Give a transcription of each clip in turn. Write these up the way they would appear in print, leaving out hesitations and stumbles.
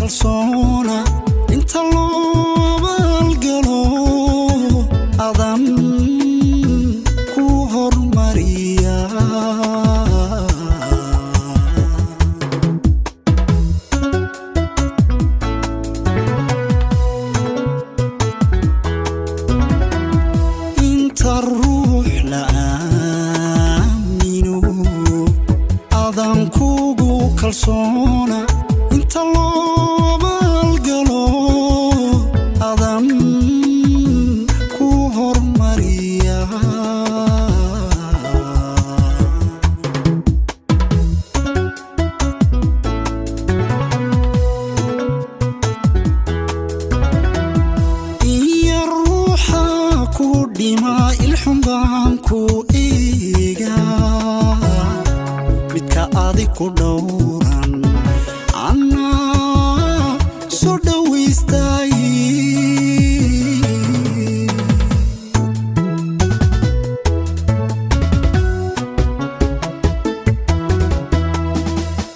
Kalsoona inta loo abaalgalo adan ku hormariya. Inta ruux la aamino adan kugu kalsoona, inta loo abaalgalo adan ku hormariya. Iyo ruuxa ku dhima ilxun baan ku eegaa, midka adig ku dhowran annaa soo dhowaystay.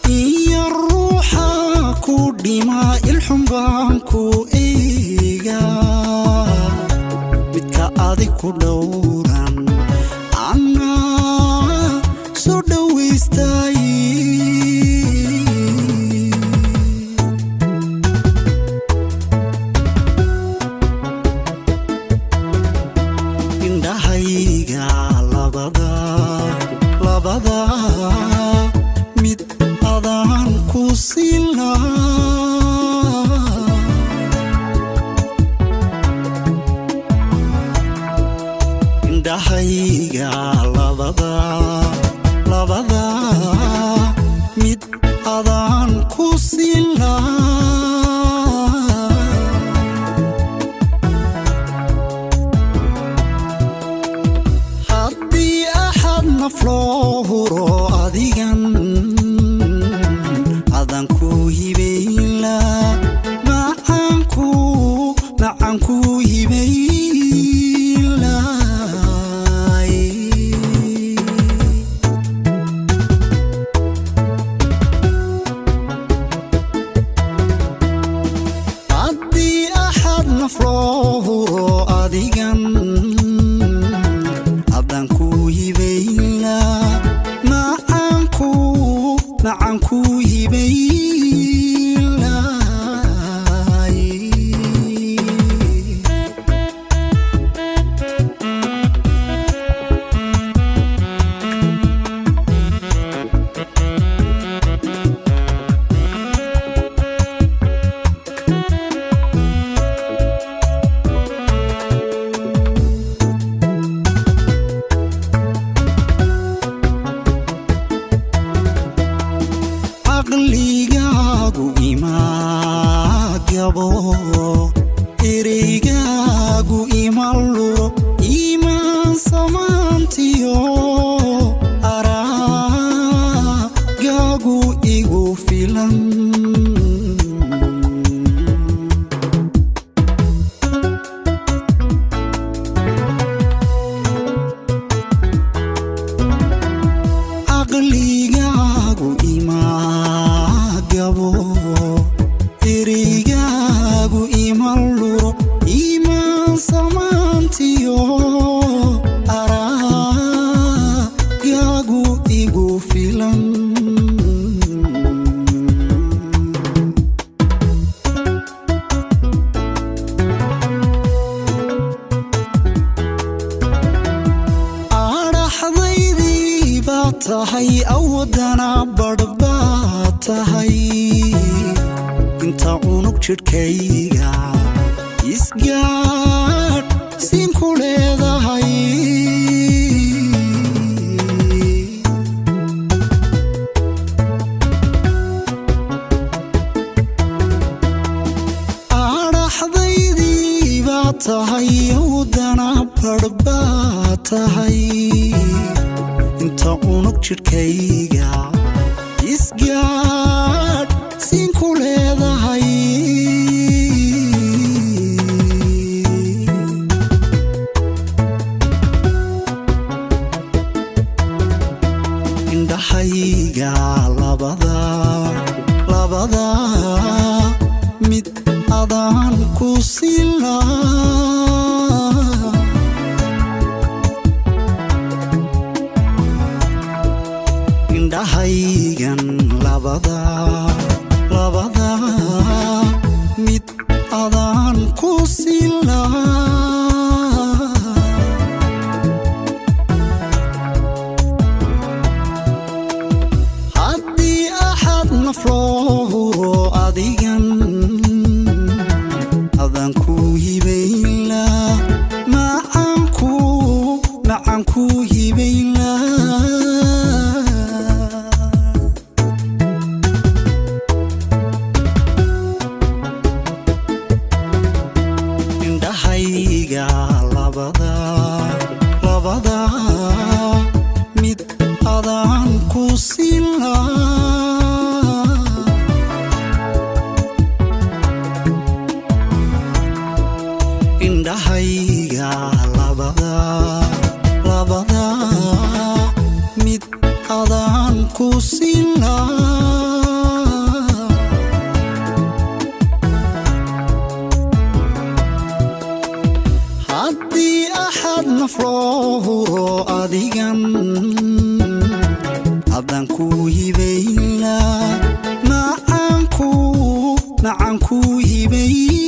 Iyo ruuxa ku dhima ilxun baan ku eegaa, midka adig ku dhowran annaa soo dhowaystay. Indhahayga labada labada mid adaan ku silaa. Indhahayga labada labada mid adaan ku silaa. Haddii axad naf loo huro adigan adan ku hibayla, macaanku macan ku hibaylay. Haddii axad naf loo huro adigan adan ku hibayla, macaanku macan ku hibaylay. Caqligaagu ima gabo, ereygaagu ima luro, iimaan samaantiyo araagaagu igu filan. Caqligaagu ima gabo, ereygaagu ima luro, iimaan samaantiyo araagaagu igu filan. Adhaxdaydii baa tahay, awadana badh baa tahay, inta unug jidhkayga isgaadh siin ku leedahay. Adhaxdaydii baa tahay, awadana badh baa tahay, inta unug jidhkayga isgaadh siin ku leedahay. Indhahayga labada labada. Adaan ku silaa. Indhahaygan labada labada mid adaan ku silaa. Haddii axad naf loo huro, adigan adaan ku hibaylaa, macaanku macaan ku hibaylaa. Indhahayga labada labada mid adaan ku silaa. Indhahayga labada labada mid adaan ku silaa. Haddii axad naf loo huro, adigan adaan ku hibaylaa, macaanku macaan ku hibaylaa.